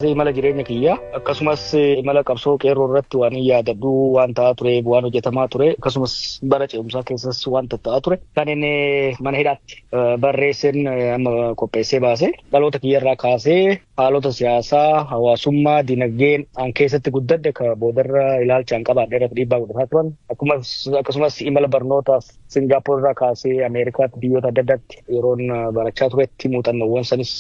Imala jireenya kiyyaa, akkasumas imala qabsoo qeerroo irratti waan hin yaadadhu, waan ta'aa ture, waan hojjetamaa ture, akkasumas bara ce'umsaa keessas waan ta'aa ture kan inni mana hidhaatti barreesseen amma qopheessee baase. Dhaloota kiyyarraa kaasee haalota siyaasaa, hawaasummaa, dinagdeen an keessatti guddadhe ka boodarra ilaalchaan qabaadhe irratti dhiibbaa godhataa turan, akkasumas imala barnootaaf Singaappoor irraa kaasee Ameerikaatti, biyyoota adda addaatti yeroon barachaa turetti muuxannoowwan sanis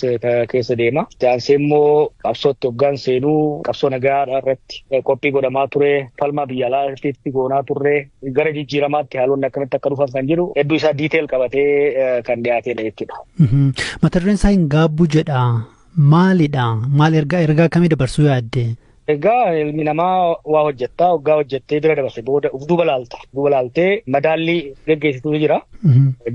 keessa deema. Itti aansee immoo qabsootti hoggaan seenuu, qabsoo nagaa irratti qophii godhamaa ture, falmaa biyya alaatti goonaa turre, gara jijjiiramaatti haalonni akkamitti akka dhufan kan jiru hedduu isaa detail qabatee kan dhiyaatedha jechuudha. Mata dureen isaa "Hin gaabbu" jedha. Maalidha? Maal ergaa akkamii dabarsuu yaadde? Egaa ilmi namaa waa hojjettaa, hoggaa hojjettee bira dabarse booda uf duuba laalta. Duuba laaltee madaallii geggeessituutu jira.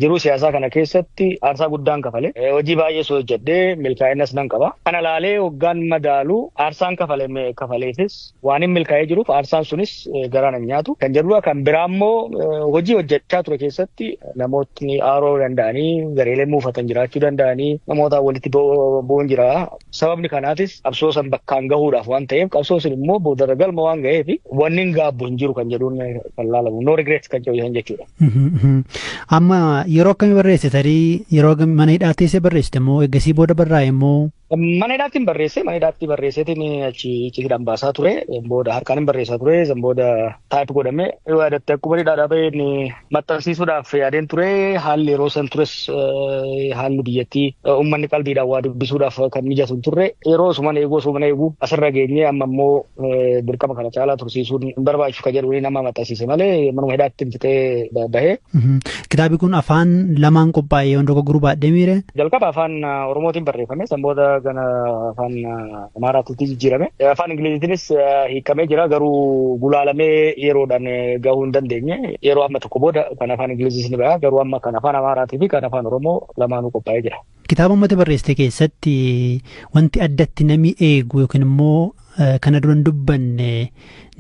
Jiruu siyaasaa kana keessatti aarsaa guddaan kafale. Hojii baay'ees hojjedhee milkaa'inas nan qaba. Kana laalee hoggaan madaalu, aarsaan kafale kafaleefis waan hin milkaa'ee jiruuf aarsaan sunis garaa nan nyaatu. Kan jedhudha. Kan biraa immoo hojii hojjechaa ture keessatti namootni aaroo danda'anii, gareelee muufatan jiraachuu danda'anii, namoota walitti bu'uun jira. Sababni kanaatis qabsoo san bakkaan gahuudhaaf waan ta'eef, qabsoo sun immoo boodarra galma waan ga'eef wanni hin gaabbu hin jiru kan jedhuun kan laalamu. No regrets kan jedhu jechuudha. Amma yeroo akkamii barreesse? Tarii yeroo mana hidhaa teessee barreessite moo eegasii booda barraa'e moo? Mana hidhaatti hin barreesse. Mana hidhaatti barreesseetiin achi icciitiidhaan baasaa ture. Booda harkaan hin barreessaa ture. San booda type godhame. Yoo yaadatte, akkuma hidhaadhaa baheen maxxansiisuudhaaf yaadeen ture. Haalli yeroo san tures, haalli biyyattii uummanni qalbiidhaan waa dubbisuudhaaf kan mijatu hin turre. Yeroo osuman eeguu, osuman eeguu asirra geenyee, amma immoo dirqama kana caalaa tursiisuun hin barbaachisu kan jedhu nama maxxansiise malee manuma hidhaatti fixee bahee. Kitaabni kun afaan lamaan qophaa'ee waan dogoggoruu baadhee miire? Jalqaba afaan Oromootiin barreeffame. San booda gana afaan Amaaraatti jijjiirame. Afaan Ingiliziitiinis hiikamee jira, garuu gulaalamee yeroodhaan gahuu hin dandeenye. Yeroo amma tokko booda kan afaan Ingiliziis ni baha, garuu amma kan afaan Amaaraatii fi kan afaan Oromoo lamaanuu qophaa'ee jira. Kitaaba uummata barreessite keessatti wanti addatti namni eegu yookiin immoo kana dura hin dubbanne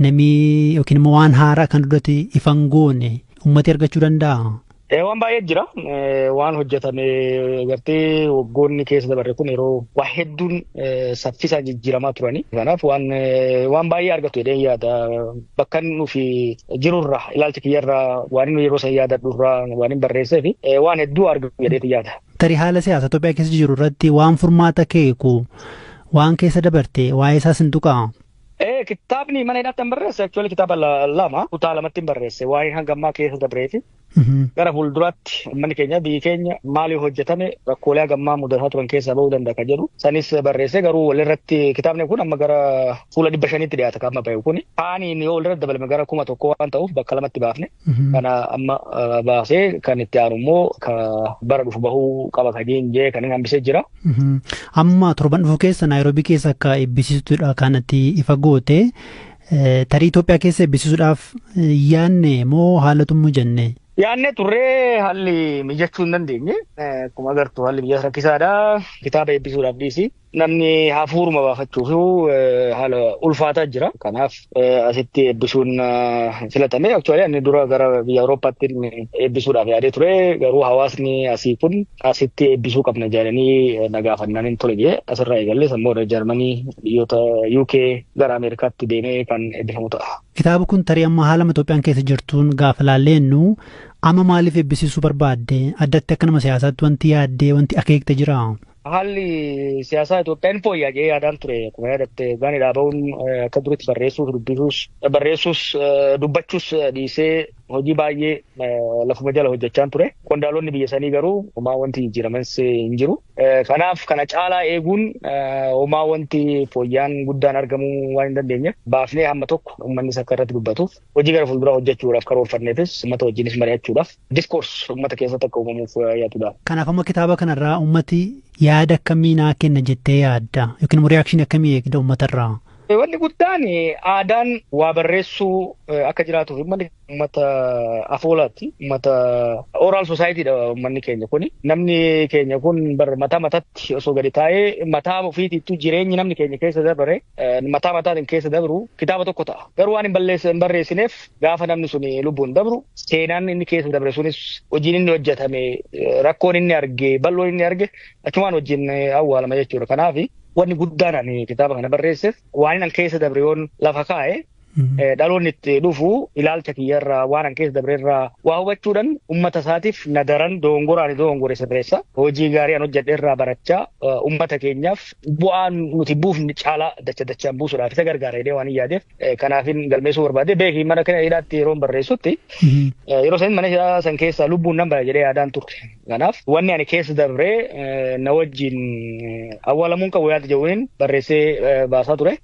namni yookiin immoo waan haaraa kan duratti ifan goone uummati argachuu danda'a? Waan baay'ee jira. Waan hojjetame gartee waggoonni keessa dabarre kun yeroo waa hedduun saffisaan jijjiiramaa turani. Kanaaf waan baay'ee argatu jedheen yaada. Bakka nufi jirurraa, ilaalcha kiyyarraa, waan inni yeroo san yaadadhurraa, waan hin barreessee fi waan hedduu argatu jedheetu yaada. Tarii haala siyaasa Itoophiyaa keessa jiru irratti waan furmaata keeku, waan keessa dabarte waa'ee isaa sin tuqaa? Kitaabni mana hidhaatti hin barreesse actually kitaaba lama, kutaa lamatti hin barreesse, waa'ee hanga ammaa keessa dabreeti. Gara fuulduraatti uummanni keenya, biyyi keenya maaliif hojjetame rakkoolee hagammaa mudataa turan keessaa bahuu danda'a kan jedhu sanis barreesse. Garuu walirratti kitaabni kun amma gara fuula 500tti dhiyaata kan amma bahe kuni. Kaaniin yoo walirratti dabalame gara 1000 waan ta'uuf bakka lamatti baafne. Kana amma baasee kan itti aanu immoo ka bara dhufu bahuu qaba kan jee kan inni hambisee jira. Amma torban dhufu keessa Naayiroobii keessa akka eebbisiisuudha kanatti ifa goote. Tarii Itoophiyaa keessa eebbisiisuudhaaf yaanne moo haalatu jenne? Yaannee turree haalli mijachuu hin dandeenye. Akkuma agartu haalli biyya rakkisaadha. Kitaaba eebbisuudhaaf dhiisi. Namni hafuuruma baafachuuf haala ulfaataa jira. Kanaaf asitti eebbisuun filatame. Actually ani dura gara biyya Awurooppaatti eebbisuudhaaf yaadee ture. Garuu hawaasni asii kun asitti eebbisuu qabna jedhanii na gaafannaan hin tole jee asirraa eegallee, san booda Jarmanii, biyyoota UK, gara Ameerikaatti deemee kan eebbifamu ta'a. Kitaaba kun tarii amma haala Itoophiyaan keessa jirtuun gaafa laalleennu, amma maaliif eebbisiisuu barbaadde? Addatti akka nama siyaasaatti wanti yaaddee, wanti akeekte jira? Haalli siyaasaa Itoophiyaan fooyya'aa jedhee yaadaan ture. Akkuma yaadatte gaaniidhaa bahuun akka duritti barreessuus, dubbisuus, barreessuus, dubbachuus dhiisee hojii baay'ee lafuma jala hojjechaan ture. Qondaalonni biyya sanii garuu homaa wanti jijjiiramanis hin jiru. Kanaaf kana caalaa eeguun homaa wanti fooyya'aan guddaan argamuu waan hin dandeenyeef, baafnee hamma tokko uummannis akka irratti dubbatuuf, hojii gara fuulduraa hojjechuudhaaf karoorfanneefis uummata wajjinis mari'achuudhaaf, discourse uummata keessatti akka uumamuuf yaadudha. Kanaaf amma kitaaba kanarraa uummati yaada akkamii naa kenna jettee yaadda, yookiin immoo reaction akkamii eegda uummatarraa? Wanni guddaan aadaan waa barreessuu akka jiraatuuf, uummanni uummata afoolaati. Uummata oral society dha uummanni keenya kuni. Namni keenya kun bar mataa mataatti osoo gadi taa'ee mataa ofiitiittuu jireenyi namni keenya keessa dabare mataa mataatiin keessa dabru kitaaba tokko ta'a. Garuu waan hin barreessineef gaafa namni sun lubbuun dabru, seenaan inni keessa dabre sunis, hojiin inni hojjetame, rakkoon inni arge, bal'oon inni arge achumaan wajjin awwaalama jechuudha. Kanaaf Wanni guddaan ani kitaaba kana barreesseef waan an keessa dabre yoon lafa kaa'e, dhaloonni itti dhufu ilaalcha kiyyarraa, waan an keessa dabreerraa waa hubachuudhaan uummata isaatiif na daran dogongora ani dogongore sirreessa. Hojii gaarii an hojjedheerraa barachaa uummata keenyaaf bu'aan nuti buufne caalaa dacha dachaan buusuudhaaf isa gargaara jedhee waan hin yaadeef, kanaafin galmeessuu barbaade. Beeki, mana kana hidhaatti yeroo barreessutti, yeroo san mana hidhaa san keessaa lubbuun nan baya jedhee yaadaan turre. Kanaaf wanni ani keessa dabree na wajjin awwaalamuun qabu yaada jedhuun barreessee baasaa ture.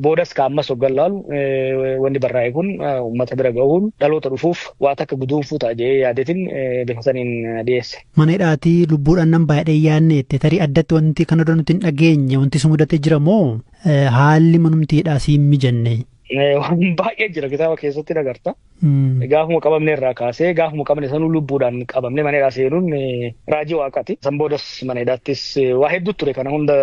Boodas ka ammas hoggan laalu, wanni barraa'e kun uummata bira gahuun dhaloota dhufuuf waa takka guduunfuu ta'a jedhee yaadeetiin bifa saniin dhiyeesse. Mana hidhaatii lubbuudhaan nan baay'ee yaadne, tarii addatti wanti kana dura nuti hin dhageenye wanti si mudatee jira moo haalli manumti hidhaa si hin mijanne? Waan baay'ee jira, kitaaba keessatti agarta. Gaafuma qabamne irraa kaasee, gaafuma qabne sanuu lubbuudhaan qabamne mana hidhaa seenuun raajii waaqaati. San boodas mana hidhaattis waa hedduu ture. Kana hunda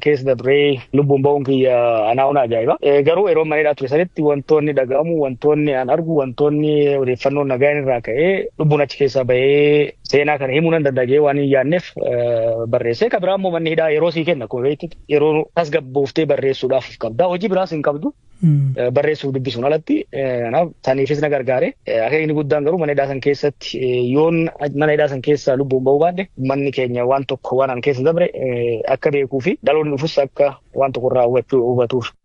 keessa dabree lubbuun ba'uun kiyya anaa una ajaa'iba. Garuu yeroo mana hidhaa ture sanitti wantoonni dhaga'amu, wantoonni an argu, wantoonni odeeffannoon nagaan irraa ka'ee lubbuun achi keessaa bahee seenaa kana himuu nan danda'a waan hin yaadneef barreessee. Kan biraa immoo manni hidhaa yeroo sii kenna, akkuma beektutti yeroo tasgabbooftee barreessuudhaaf qabda. Hojii biraas hin qabdu, barreessuuf dubbisuun alatti. Kanaaf saniifis na gargaare. Akeekni guddaan garuu mana hidhaa san keessatti yoon mana hidhaa san keessa lubbuun bahuu baadhe, manni keenya waan tokko waan an keessa dabre akka beekuu fi dhaloonni dhufus akka waan tokko irraa hubatuuf.